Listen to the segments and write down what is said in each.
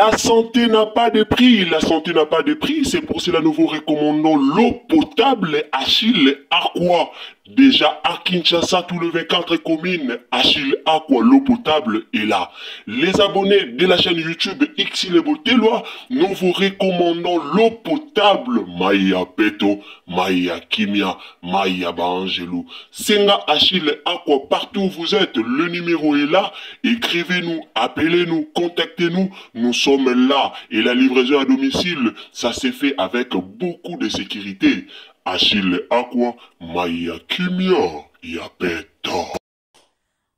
La santé n'a pas de prix, la santé n'a pas de prix, c'est pour cela nous vous recommandons l'eau potable Achille Aqua. Déjà à Kinshasa, tout le 24 communes, Achille Aqua, l'eau potable est là. Les abonnés de la chaîne YouTube Xile Boteloi, nous vous recommandons l'eau potable Maya Peto, Maya Kimia, Maya Baangelou. Senga Achille Aqua, partout où vous êtes, le numéro est là. Écrivez-nous, appelez-nous, contactez-nous. Nous sommes là. Et la livraison à domicile, ça s'est fait avec beaucoup de sécurité. Achille Aqua, Maya Kimia, Yapeto.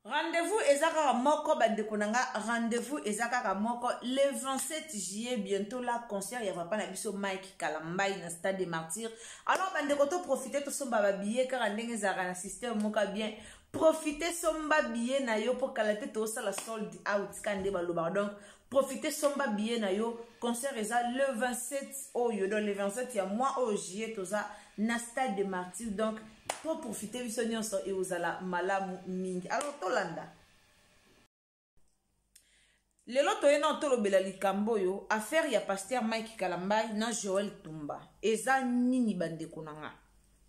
Rendez-vous eza kaka moko bandeko na nga rendez-vous eza kaka moko le 27 juillet bientôt la concert ya papa na biso Mike Kalambay na stade des Martyrs. Alors bandeko to profiter tosomba ba billets kaka ndenge ezalaka na système moko bien. Profiter somba billet na yo po kala te tosala sold out kaka nde balobaka donc profiter somba billet na yo concert eza le 27 oyo donc le 27 ya mois oyo juillet toza na stade de Martyrs donc to profiter biso nyonso ekozala malamu mingi. Alors tolanda lelo toye na tolobela likambo oyo affaire ya pasteur Mike Kalambay na Joël Tumba eza nini bandeko na nga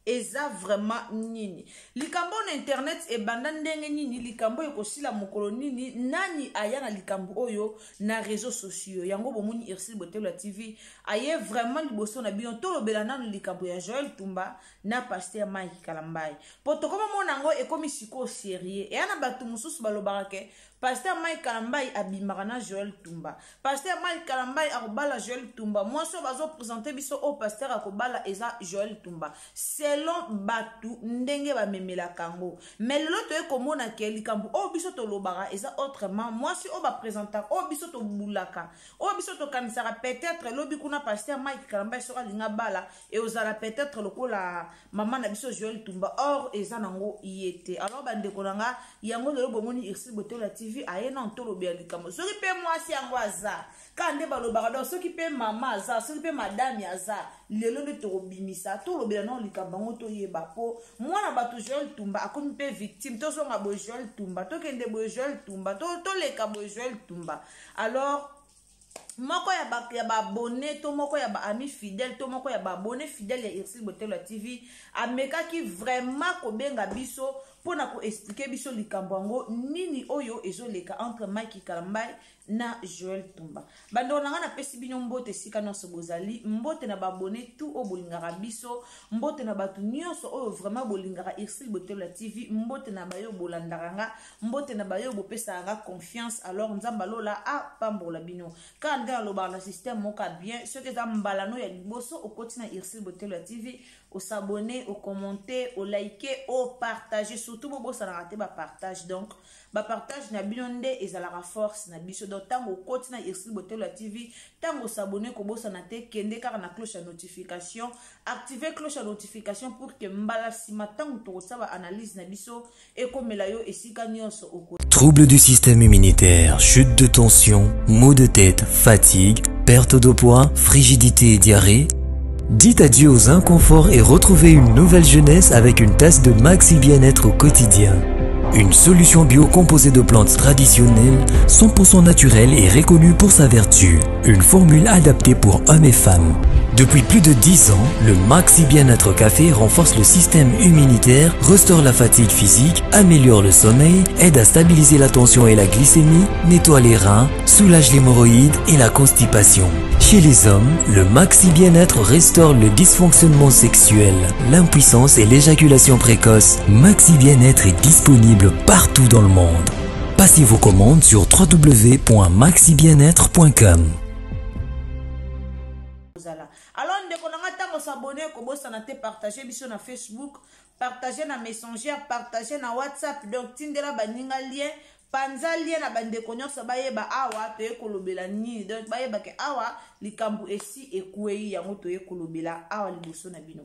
eza vraiment nini likambo na internet ebanda ndenge nini likambo ekosila mokolo nini nani aya na likambo oyo na réseaux sociaux yango bomoni Ursule Botelwa TV aye vraiment liboso na bino tolobela nanu likambo ya Joël Tumba na pasteur Mike Kalambay po tokoma mona yango ekomi sikoyo sérieux eya na bato mosusu balobaka ke pasteur Mike Kalambay abimaka na Joël Tumba pasteur Mike Kalambay akobala Joël Tumba mwasi oyo bazopresente biso oyo pasteur akobala eza Joël Tumba selon bato ndenge bamemelaka yango mais lelo toye komona ke likambo oyo biso tolobaka eza autrement mwasi oyo bapresentaka oyo biso tobulaka oyo biso tokanisaka peut-être lobi kuna pasteur Mike Kalambay soki alinga bala eozala peut-être lokola mama na biso Joël Tumba or eza nango ye te. Alors bandeko na nga yango lelo bomoni Ursule Botelwa TV aye na ntolobela likambo soki mpe mwasi yango aza kaka nde balobaka donc soki mpe mama aza soki mpe madame aza lelo nde tokobimisa tolobela nao likambo yango toyeba po mwana bato Joël Tumba akomi mpe victime tozonga boye Joël Tumba tokende boye Joël Tumba toleka boye Joël Tumba. Alors moko ya ba ya ba abonné to moko ya ba ami fidèle to moko ya ba abonné fidèle ya Ursule Botelwa TV amekaki vraiment kobenga biso mpona koexplike biso likambo yango nini oyo ezoleka entre Mike Kalambay na Joël Tumba. Bandeko na ngai napesi bino mbote esika nyonso bozali, mbote na ba abonné tout oyo bolingaka biso, mbote na bato nyonso oyo vraiment bolingaka Ursule Botelwa TV, mbote na bayo bolandaka nga, mbote na bayo bopesaka nga confiance. Alors Nzambe alola apambola bino kaka nde alobaka na système moko ya bien. Soki eza mbala no ya liboso okoti na Ursule Botelwa TV, osabonne, ocommente, olike, opartage, surtout bobosanaka te bapartage. Donc bapartage na bino nde ezalaka force na biso. Donc ntango okoti na Ursule Botelwa TV, ntango osabonne, kobosana te kende kaka na cloche ya notification, active cloche ya notification pour que mbala nsima ntango tokosala ba analyse na biso ekomela yo esika nyonso oko. Troubles du système immunitaire, chute de tension, maux de tête, fatigue, perte de poids, frigidité et diarrhée. Dites adieu aux inconforts et retrouvez une nouvelle jeunesse avec une tasse de Maxi Bien-être au quotidien. Une solution bio composée de plantes traditionnelles, 100% naturelles et reconnue pour sa vertu. Une formule adaptée pour hommes et femmes. Depuis plus de 10 ans, le Maxi Bien-être Café renforce le système immunitaire, restaure la fatigue physique, améliore le sommeil, aide à stabiliser la tension et la glycémie, nettoie les reins, soulage l'hémorroïde et la constipation. Chez les hommes, le Maxi Bien-être restaure le dysfonctionnement sexuel, l'impuissance et l'éjaculation précoce. Maxi Bien-être est disponible partout dans le monde. Passez vos commandes sur www.maxibienêtre.com. Alors ndeko na nga ntango s'abonner kobosana te partager biso na Facebook, partager na Messenger, partager na WhatsApp. Donc tindela baninga lien, panza lien na bandeko nyonso bayeba awa toye kolobela nini. Donc bayeba ke awa likambo esi ekwei yango toye kolobela awa liboso na bino.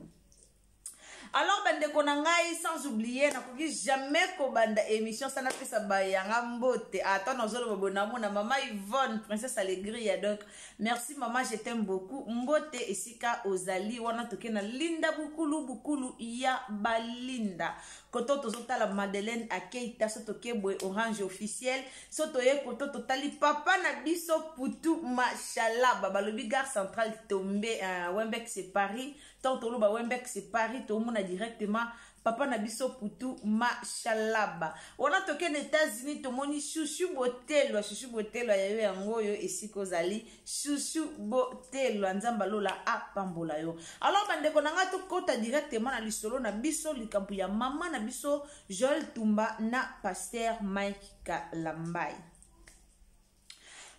Alors bandeko na ngai, sans oublier, nakoki jamais kobanda émission sans napesa bayanga mbote. Ata nazoloba boye, namona mama Yvonne Princesse Allegria. Donc merci mama, je t'aime beaucoup. Mbote esika ozali wana. Toke na Linda Bukulu, Bukulu ya Balinda. Koto tozotala Madeleine Akeita. So toke boye, Orange Officiel. So toye koto, totali papa na biso Putu Mashalaba. Balobi gare centrale tombe, Wembek c'est Paris. Ntango toloba Wembek c'est Paris, tomona directement papa na biso Putu Mashalaba wana. Toke na États-Unis, tomoni Shushu Botelwa. Shushu Botelwa, yayo yango oyo esika ozali. Shushu Botelwa, Nzambe alola apambola yo. Alors bandeko na ngai, tokɔta directement na lisolo na biso, likambo ya mama na biso Joel Tumba na pasteur Mike Kalambai.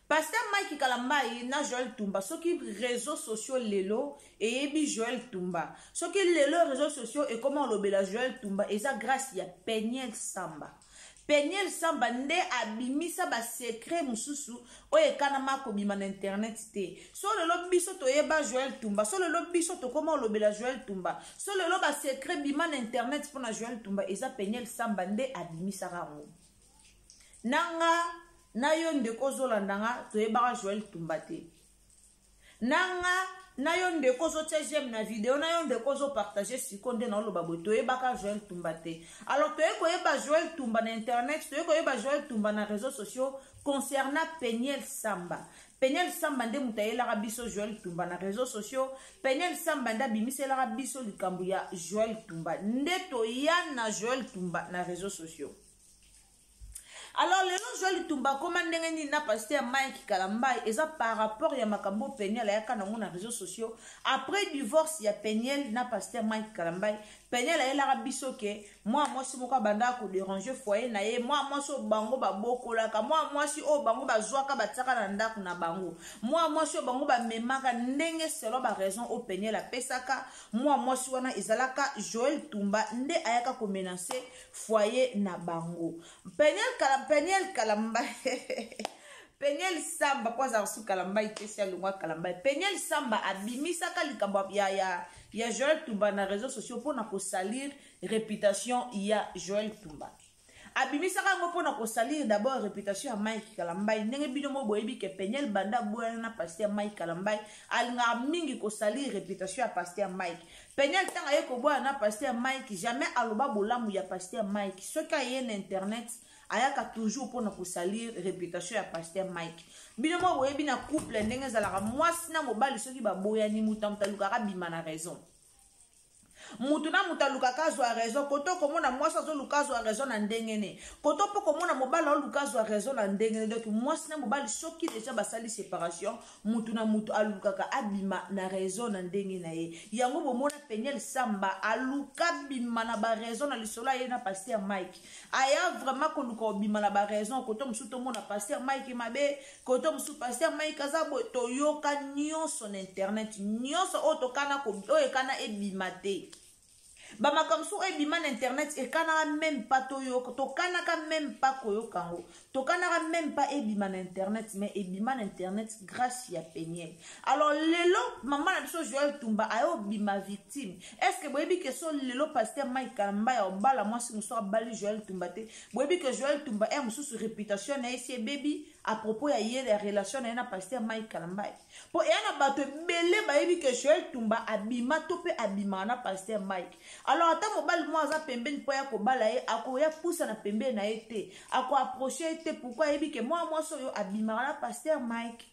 Pasteur Mike Kalambai na Joel Tumba, soki réseaux sociaux lelo eyebi Joel Tumba, soki lelo réseaux sociaux ekoma olobela Joel Tumba, eza grâce ya Peniel Samba. Peniel Samba nde abimisa basecret mosusu oyo ekanama kobima na internet te. So lelo biso toyeba Joel Tumba, so lelo biso tokóma olobela Joel Tumba, so lelo basecret bima na internet mpona Joel Tumba, eza Peniel Samba nde abimisaka yango. Na nga na yo ndeko ozolanda nga, toyebaka Joel Tumba te. Na nga na yo ndeko ozotia j'aime na video, na yo ndeko ozopartage, siko nde naoloba boye, toyebaka Joel Tumba te. Alors toye koyeba Joel Tumba na internet, toye koyeba Joel Tumba na réseaux sociaux concernant Peniel Samba. Peniel Samba nde moto ayelaka biso Joel Tumba na réseaux sociaux. Peniel Samba nde abimiselaka biso likambo ya Joel Tumba, nde toya na Joel Tumba na réseaux sociaux. Alors lelo Joel Tumba akóma ndenge nini na pasteur Mike Kalambai? Eza par rapport ya makambo Peniel ayaka nango na réseaux sociaux après divorce ya Peniel na pasteur Mike Kalambai. Peniel ayelaka biso ke mwa mwasi moko abandaka kodéranger foyer na ye, mwa mwasi oyo bango babokolaka, mwa mwasi oyo bango bazwaka, batiaka na ndako na bango, mwa mwasi oyo bango bamemaka ndenge selon baraison oyo Peniel apesaka. Mwa mwasi wana ezalaka Joel Tumba, nde ayaka komenacer foyer na bango. Peniel Kala, Peniel Kalamba, Peniel Samba, po azala su Kalambai te, si alongwa Kalambai. Peniel Samba abimisaka likambo ya Joel Tumba na réseaux sociaux mpona kosalir réputation ya Joel Tumba. Abimisaka yango mpona kosalir d'abord réputation ya Mike Kalambai. Ndenge bino mo boyebi ke Peniel, banda boyana na pasteur Mike Kalambai, alingaka mingi kosalir réputation ya pasteur Mike. Peniel, ntango aye koboya na pasteur Mike, jamais aloba bolamu ya pasteur Mike. Soki aye na internet, ayaka toujours mpona kosalir réputation ya pasteur Mike. Bino mo boyebi na couple ndenge ezalaka, mwasi na mobali soki baboyani, moto moto alukaka bima na raison, mutu na mutu alukaka azwa raison. Koto komona mwasi azoluka azwa raison na ndenge ne, koto mpo komona mobali aoluka azwa raison na ndenge ne. Donc mwasi na mobali, soki déjà basali séparation, mutu na mutu alukaka abima na raison na ndenge na ye. Yango bomona Peniel Samba aluka bima na baraison na lisolo aye na pasteur Mike. Aya vraiment koluka kobima na baraison. Koto mosusu tomona pasteur Mike mabe, koto mosusu pasteur Mike aza boye. Toyoka nyonso na internet, nyonso oyo tokana, oyo ekana ebima te. Bamakambo mosusu oyo ebima na internet, ekanaka même pas toyoka, tokanaka même pas koyoka yango, tokanaka même pas ebima na internet, mais ebima na internet grâce ya Peniel. Alors lelo mama na biso Joel Tumba ayobima victime. Est ce que boyebi ke so lelo pasteur Mike Kalamba ya obala mwasi mosusu, abali Joel Tumba te, boyebi ke Joel Tumba e mosusu réputation na ye si ebebi à propos ya ye, ya relation na ye na pasteur Mike Kalambai? Mpo eya na bato ebele bayebi ke Joel Tumba abima to mpe abimaka na pasteur Mike. Alors ata mobali moko aza pembeni mpo ya kobala ye, akoya pusa na pembeni na ye te, akoapprocher ye te. Pourquoi? Ayebi ke mwana mwasi oyo abimaka na pasteur Mike.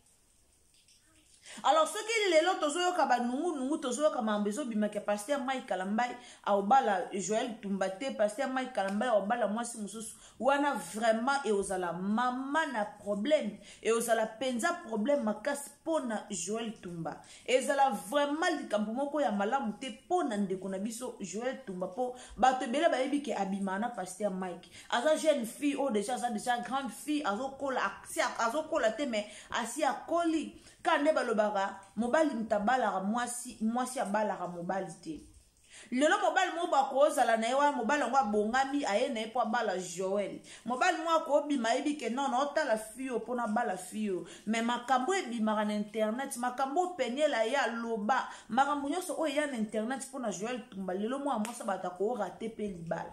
Alors soki lelo tozoyoka banungunungu, tozoyoka makambo ezobimaka, pasteur Mike Kalambai aobala Joel Tumba te, pasteur Mike Kalambai aobala mwasi mosusu wana, vraiment eozala mama na problème, eozala mpenza problème makasi mpona Joel Tumba. Ezala vraiment likambo moko ya malamu te mpona ndeko na biso Joel Tumba, mpo bato ebele bayebi ke abimaka na pasteur Mike. Aza jeune fille oyo déjà aza déjà grande fille, azokola, azokola te, mais asi akoli. Kaka nde balobaka, mobali moto abalaka mwasi, mwasi abalaka mobali te. Lelo mobali moko akozala na ye wana, mobali yango abongami aye na ye mpo abala Joel. Mobali moko akobima ayebi ke non, naotala fille oyo mpo nabala fille oyo. Mais makambo ebimaka na internet, makambo oyo Peniel ye aloba, makambo nyonso oyo eya na internet mpo na Joel Tumba, lelo mwana mwasi bato akorate mpe libala.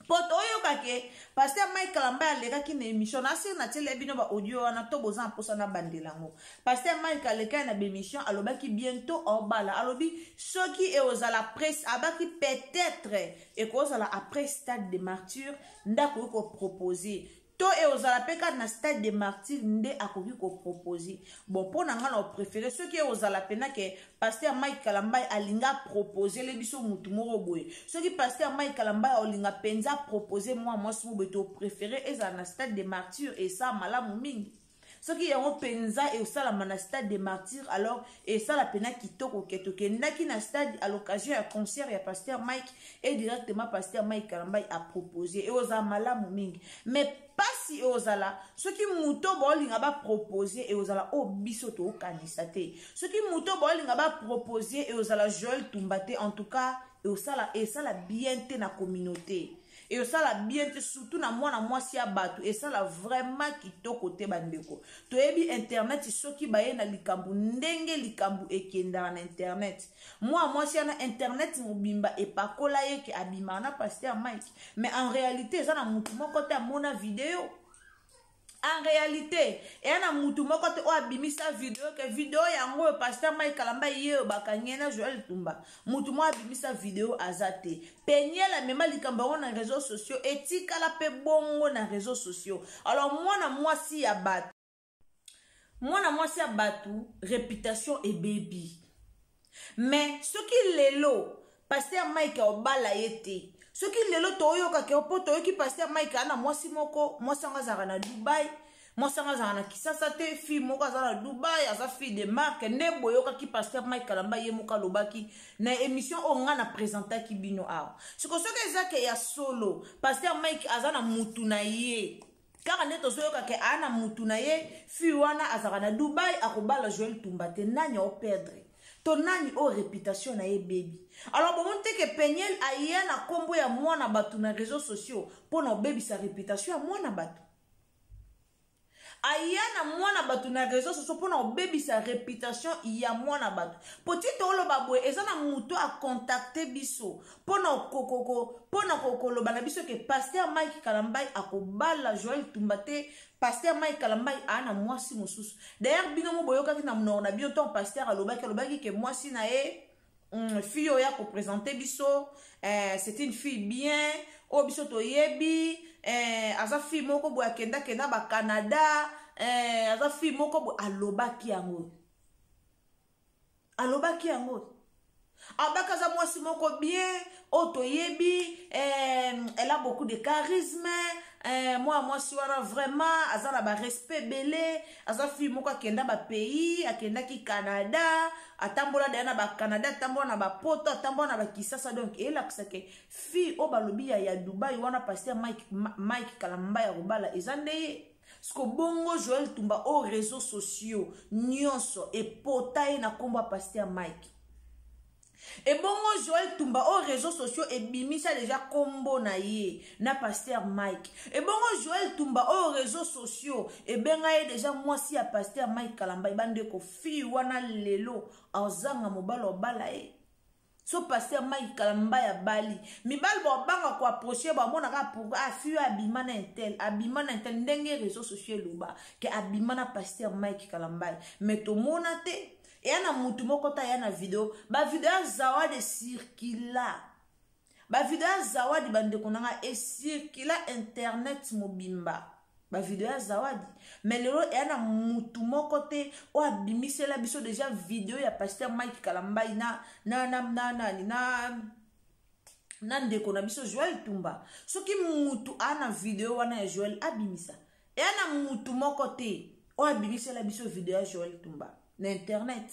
Po toyoka ke Pasteur Mike Kalambay alekaki na émission na sir na tiele bino ba audio wana to boza mposa na bandela yango. Pasteur Mike alekaki na émission alobaki bientôt obala, alobi soki eozala presse abaki peut-être ekozala après stade de martyr ndako ko proposer to eozala mpe kaka na stade de martyr nde akoki kopropose. Bon, mpo na ngai na opréféré soki eozala mpena ke Pasteur Mike Kalambay alinga aproposele biso mutu moko boye. Soki Pasteur Mike Kalambay olinga mpenza apropose mwa mwasi moko boye, topréféré ezala na stade de martyr, esala malamu mingi. Soki yango mpenza esalama na stade de martyr, alors esala mpena kitoko ke tokendaki na stade à l'occasion ya concert ya Pasteur Mike et directement Pasteur Mike Kalambay a proposé, eozala malamu mingi. Mais pasi eozala soki moto baolinga bapropose, eozala oyo biso tokokanisa te. Soki moto baolinga bapropose, eozala Joel Tumba te. En tout cas eosala esala bien te na communauté, esala bien te surtout na mwana mwasi ya bato, esala vraiment kitoko te. Bandeko, toyebi internet, soki baye na likambo ndenge likambo ekendaka na internet, mwana mwasi wana internet mobimba epakola ye ke abimaka na Pasteur Mike, mais en réalité eza na mutu moko te amona video. En réalité eya na mutu moko te oyo abimisa video ke video yango oyo Pasteur Mike Kalambay ye oyo bakangi ye na Joel Tumba. Mutu moko abimisa video aza te. Peniel amema likambo yango na réseaux sociaux, etikala mpe bongo na réseaux sociaux. Alors mwana mwasi ya bato, mwana mwasi ya bato, réputation ebebi. Mais soki lelo Pasteur Mike obala ye te, soki lelo toyokaka mpo toyoki Pasteur Mike ana mwasi moko, mwasi yango azalaka na Dubai, mwasi yango azalaka na Kisasa te, fille moko aza na Dubai, aza fille de marque nde boyokaki Pasteur Mike Kalambay ye moko alobaki na émission oyo ngai na présentaki bino awa. Siko soki eza ke ya solo Pasteur Mike aza na mutu na ye, kaka nde tozoyoka ke aa na mutu na ye, fille wana azalaka na Dubai, akobala Joel Tumba te, nani aoperdre to nani oyo réputation na ye bebi? Alors bomoni te ke Peniel aya na nkombo ya mwana bato na réseaux sociaux mpo na obebisa réputation ya mwana bato. Aya na mwana bato na réseaux sociaux mpo na obebisa réputation ya mwana bato. Po ti tooloba boye, eza na moto acontacte biso mpona koloba na biso ke Pasteur Mike Kalambay akobala Joel Tumba te, Pasteur Mike Kalambay aa na mwasi mosusu. D'ailleurs bino mo boyokaki na monoko na bino ntango pasteur alobaki ke mwasi na ye, fille oyo akoprésente biso, c'est une fille bien oyo biso toyebi, aza fille moko boye akendakenda bacanada, aza fille moko boye. Alobaki yango, alobaki yango, abaki aza mwasi moko bien oyo toyebi, elle a beaucoup de charisme, mwana mwasi wana vraiment aza na barespect ebele, aza fille moko akenda bapays, akendaki Canada, atambola daya na bacanada, atambola na bapoto, atambola na bakisasa. Donc eyelakisa ke fille oyo balobi ya Dubai wana Pasteur Mike Kalambay ya kobala eza nde ye. Siko bongo Joel Tumba oyo réseaux sociaux nyonso epota ye na nkombo ya Pasteur Mike, ebongo Joel Tumba oyo réseaux sociaux ebimisa deja nkombo na ye na Pasteur Mike, ebongo Joel Tumba oyo réseaux sociaux ebenga ye deja mwasi ya Pasteur Mike Kalambay, bandeko, fille wana lelo azanga mobali obala ye. So Pasteur Mike Kalambay abali, mibali babanga koapproche, bamonaka pourquoi ah, fille oyo abima na un tel, abima na un tel, ndenge réseaux sociaux eloba ke abima na Pasteur Mike Kalambay. Mais tomona te eya na mutu moko ta eya na video. Bavideo ya Zawadi ecircula, bavideo ya Zawadi, bandeko na nga, ecircula internet mobimba, bavideo ya Zawadi. Mais lelo eya na mutu moko te oyo abimisela biso deja video ya Pasteur Mike Kalambay na na na nani na ndeko na biso Joel Tumba. Soki mutu aa na video wana ya Joel, abimisa. Eya na mutu moko te oyo abimisela biso video ya Joel Tumba na internet.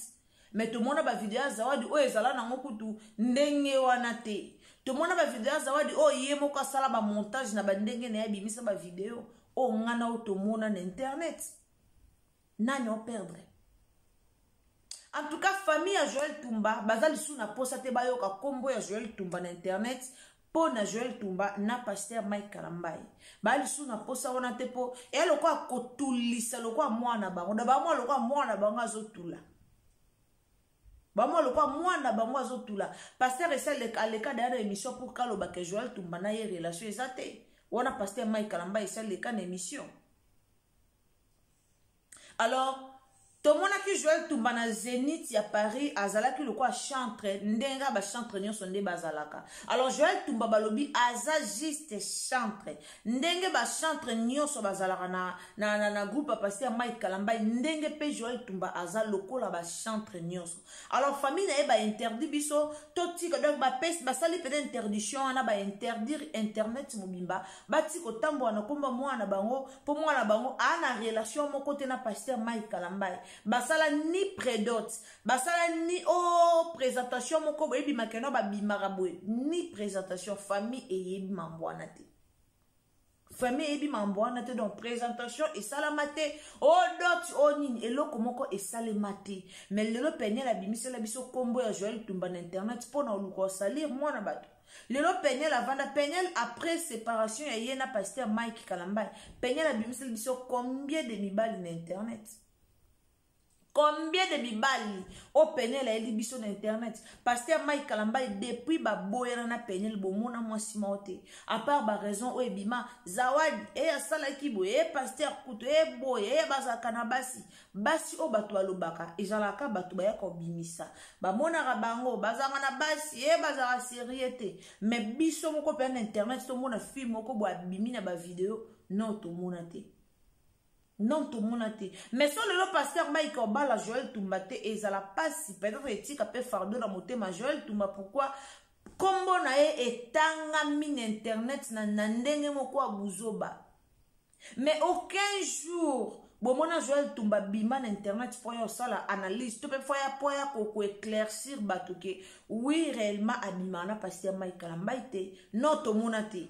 Mais tomona bavideo ya Zawadi oyo ezala nango kutu ndenge wana te. Tomona bavideo ya Zawadi oyo ye moko asala bamontage na bandenge na ye, abimisa bavideo oyo ngana oyo tomona na internet. Nani operdre? En tout cas, famille ya Joël Tumba baza lisusu na posa te bayoka kombo ya Joël Tumba na internet mpo na Joël Tumba na pasteur Mike Kalambay. Ba lisusu na posa wana te mpo eya lokola kotulisa lokola mwana bango na bamwa lokola mwana bango azotula. Bamwa lokola mwana bango azotula. Pasteur esi aleka daya na émission pour kaloba ke Joël Tumba na ye relation eza te. Wana pasteur Mike Kalambay esi aleka na émission. Alors, tomonaki Joël Tumba na Zénith ya Paris, azalaki lokola chantre, ndenge ba chantre nyonso nde bazalaka. Alors Joël Tumba balobi aza juste chantre, ndenge ba chantre nyonso bazalaka na groupe ya pasteur Mike Kalambay, ndenge pe Joël Tumba aza lokola ba chantre nyonso. Alors famille na ye ba interdit biso totika, donc ba pesi basali peut-être interdiction wana, ba interdire internet mobimba, bati kotambola na komba mwana bango. Po mwana bango a na relation moko te na pasteur Mike Kalambay. Basala ni prédot, basala ni oh présentation moko boye bimaka no ba bimaka boye, ni présentation famille eyebi mambwana te. Famille eyebi mambwana te, donc présentation esalama te. Oh dot oh nini eloko moko esalema te. Mais lelo Peniel abimisela biso kombo ya Joël Tumba na internet pona oluka salir mwana bato. Lelo Peniel avanda, Peniel après séparation ya ye na pasteur Mike Kalambay, Peniel abimiseli biso combien de mibali na internet? Combien de mibali o Peniel ayeli biso na internet? Pasteur Mike Kalambay depuis baboyana na Peniel bomona mwasi moko te. À part ba raison oyo ebima Zawadi e asalaki boye, e pasteur kutu e boye, e bazalaka na basi. Basi oyo bato balobaka ezalaka bato baya kobimisa, bamonaka bango bazalaka na basi, e bazalaka sérieux te. Mais biso moko mpe na internet tomona film moko boye abimi na ba vidéo, non tomona te. Non tomona te. Mais so lelo pasteur Mike obala Joël Tumba te ezala pasi, peut-être etika pe fardeau na motema Joël Tumba. Pourquoi kombo na ye etangami na internet na ndenge moko ya buzoba? Mais aucun jour bomona Joël Tumba bima na internet po ya osala analyse to pe po ya po ya ko ko éclaircir bato ke oui réellement abima na pasteur Mike Kalambay te. Non tomona te.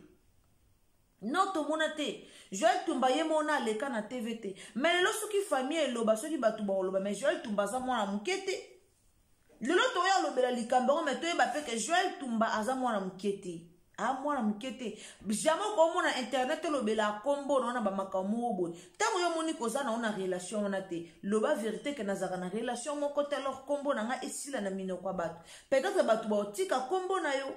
Non tomona te. Joël Tumba ye mona aleka na TV te. Mais lelo soki famille eloba, soki bato bakoloba, mais Joël Tumba aza mwana moke te. Lelo toya alobela likambo yango, mais toyeba pe ke Joël Tumba aza mwana moke te. Ah, mwana moke te. Jamais okomona internet olobela kombo na wana ba makambo moko boye. Ntango yo omoni koza na wana relation wana te, loba vérité ke nazalaka na relation moko te, alors kombo na nga esila na minoko ya bato. Peut-être bato baotika kombo na yo.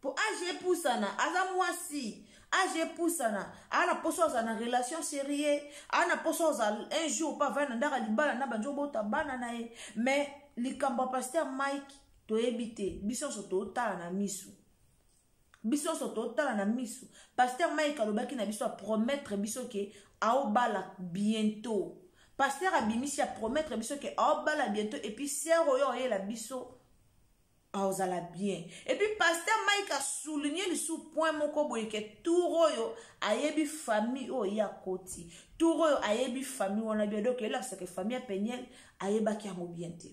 Po age epusana, aza mwasi, age epusana, aza na poso aza na relation sérieux, aza na poso aza un jour pa vanda ndaka libala na banjo bota bana na ye. Mais likambo ya pasteur Mike toyebi te, biso nyonso totala na misu. Biso nyonso totala na misu. Pasteur Mike alobaki na biso a promettre biso ke aobala bientôt. Pasteur abimisi a promettre biso ke aobala bientôt et puis sœur oyo oyela biso aozala bien. Et puis pasteur Mike a souligné lisusu point moko boye ke tour oyo ayebi famille oyo ya koti. Tour oyo ayebi famille wana bien. Donc elakisa ke famille ya Peniel ayebaki yango bien te.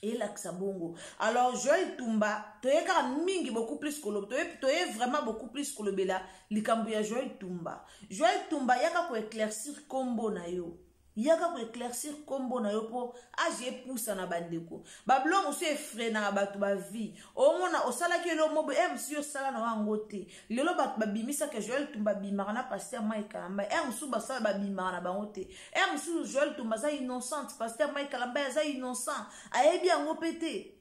Elakisa bongo. Alors Joël Tumba toye kaka mingi beaucoup plus koloba, toye vraiment beaucoup plus kolobela likambo ya Joël Tumba. Joël Tumba yaka ko éclaircir kombo na yo. Yaka ko éclaircir kombo na yo po age epusa na bandeko. Ba blongo mosusu efrenaka bato ba vie. Omona osalaki elo mobo, eh, mosusu yo osala na wango te. Lelo bato babimisaka Joël Tumba bimaka na pasteur Mike Kalambay. Eh, mosusu basala babimaka na bango te. Eh, mosusu Joël Tumba aza innocente, pasteur Mike Kalambay aza innocent. Ayebi yango pe te.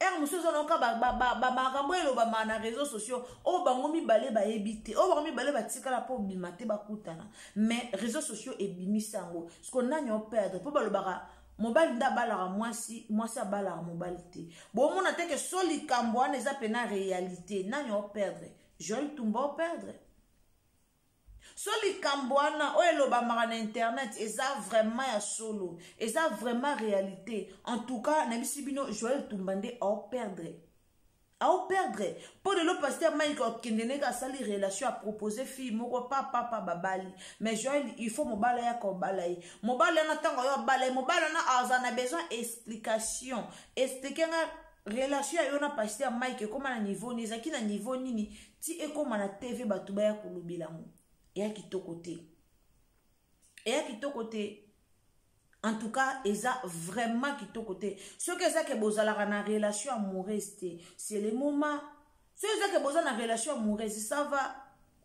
Eh, mosusu oza naoka ba makambo elobamaka na réseaux sociaux oyo bango mibale bayebi te, oyo bango mibale batikala mpo bima te bakutana. Mais réseaux sociaux ebimisa yango. Siko nani o perdre? Mpo balobaka mobali nde abalaka mwasi, mwasi abalaka mobali te. Bomona te ke so likambo wana eza pena réalité, nani o perdre? Joël Tumba o perdre. So likambo wana oyo elobamaka na internet eza vraiment ya solo, eza vraiment réalité. En tout cas, nayebisi bino Joël Tumba nde ao perdre. Ao perdre. Po lelo pasteur Mike okende ndenge asali relation a proposer fille moko pa pa pa babali. Mais Joël il faut mobala ya ko bala ye. Mobala na tango yo bala ye, mobala na aza na besoin explication. Expliquer nga relation ya yo na pasteur Mike ekoma na niveau nini, ezalaki na niveau nini ti ekoma na TV bato baya kolobela ngo. Eya kitoko te. Eya kitoko te. En tout cas, eza vraiment kitoko te. Soki eza ke bozalaka na relation amoureuse te, c'est le moment. Soki eza ke boza na relation amoureuse, ça va,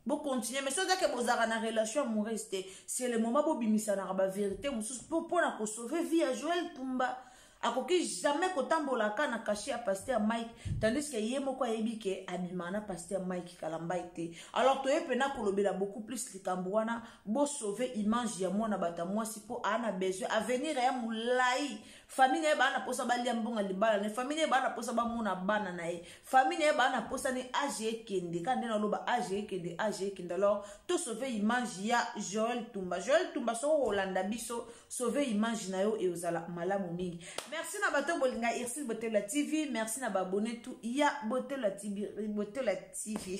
bocontinue. Mais soki eza ke bozalaka na relation amoureuse te, c'est le moment bobimisanaka bavérité mosusu mpo mpona kosauve vie ya Joel Tumba. Akoki jamais kotambolaka na cachet ya pasteur Mike, tandis que ye moko ayebi ke abimaka na pasteur Mike Kalambai te. Alors toye mpena kolobela beaucoup plus likambo wana. Bosauve image ya mwana bato ya mwasi, mpo aa na besoin avenir ya molai. Famille na ye baa na mposa balia mbongo libala na ye. Famille na ye baa na mposa bamona bana na ye. Famille na ye baa na mposa ne age ekende kaka nde naloba, age ekende, age ekende. Alors tosauve image ya Joel Tumba. Joel Tumba, soko kolanda biso, sauve image na yo, eozala malamu mingi. Merci na bato bolinga Ursule Botelo TV. Merci na baabonnés tout ya Botelo TV, Botelo TV.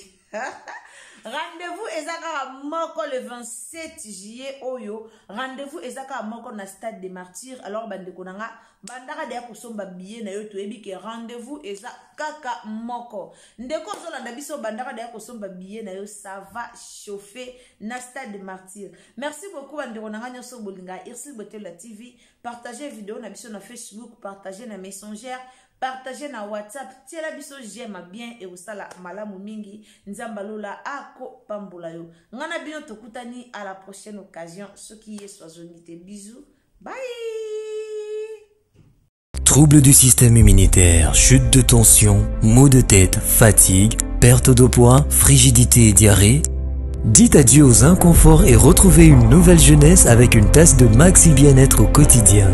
Rendez-vous eza kaka moko, le 27 juillet oyo. Rendez-vous eza kaka moko na Stade de Martyr. Alors bandeko na nga, bandaka deya kosomba billet na yo. Toyebi ke rendez-vous eza kaka moko. Ndeko ozolanda biso, bandaka deya kosomba billet na yo. Ça va chauffer na Stade de Martyr. Merci beaucoup, bandeko na nga nyonso bolinga Ursule Botelo TV. Partage video na biso na Facebook, partage na Messenger, partage na WhatsApp, tiela biso j'aime bien, ekosala malamu mingi. Nzambe alola akopambola yo. Ngai na bino tokutani à la prochaine occasion, soki Yesu azongi te. Bisous, bye. Troubles du système immunitaire, chute de tension, maux de tête, fatigue, perte de poids, frigidité et diarrhée. Dites adieu aux inconforts et retrouvez une nouvelle jeunesse avec une tasse de Maxi Bien-être au quotidien.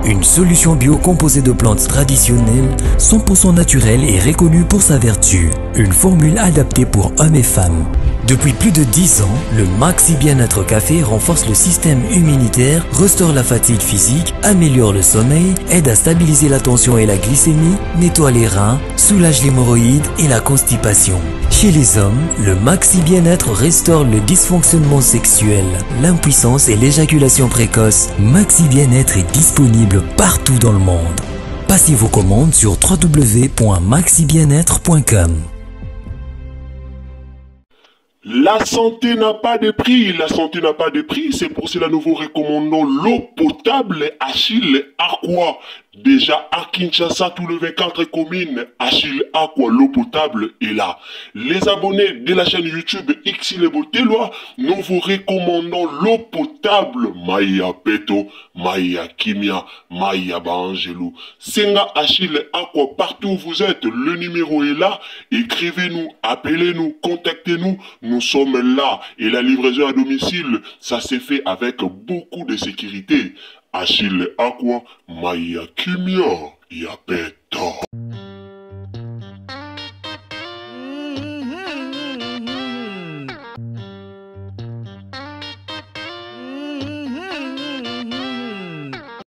Une solution bio composée de plantes traditionnelles, 100% naturelles et reconnue pour sa vertu. Une formule adaptée pour hommes et femmes. Depuis plus de 10 ans, le Maxi Bien-être Café renforce le système immunitaire, restaure la fatigue physique, améliore le sommeil, aide à stabiliser la tension et la glycémie, nettoie les reins, soulage l'hémorroïde et la constipation. Chez les hommes, le Maxi Bien-être restaure le dysfonctionnement sexuel, l'impuissance et l'éjaculation précoce. Maxi Bien-être est disponible partout dans le monde. Passez vos commandes sur www.maxibienêtre.com. La santé n'a pas de prix, la santé n'a pas de prix, c'est pour cela nous vous recommandons l'eau potable Achille Aqua. Déjà à Kinshasa, tout le 24 communes, Achille Aqua, l'eau potable est là. Les abonnés de la chaîne YouTube Xile Boteloi, nous vous recommandons l'eau potable Maya Peto, Maya Kimia, Maya Baangelou. Senga Achille Aqua, partout où vous êtes, le numéro est là. Écrivez-nous, appelez-nous, contactez-nous. Nous sommes là. Et la livraison à domicile, ça s'est fait avec beaucoup de sécurité. Achille Aqua, Maya Kimia, Yapeto.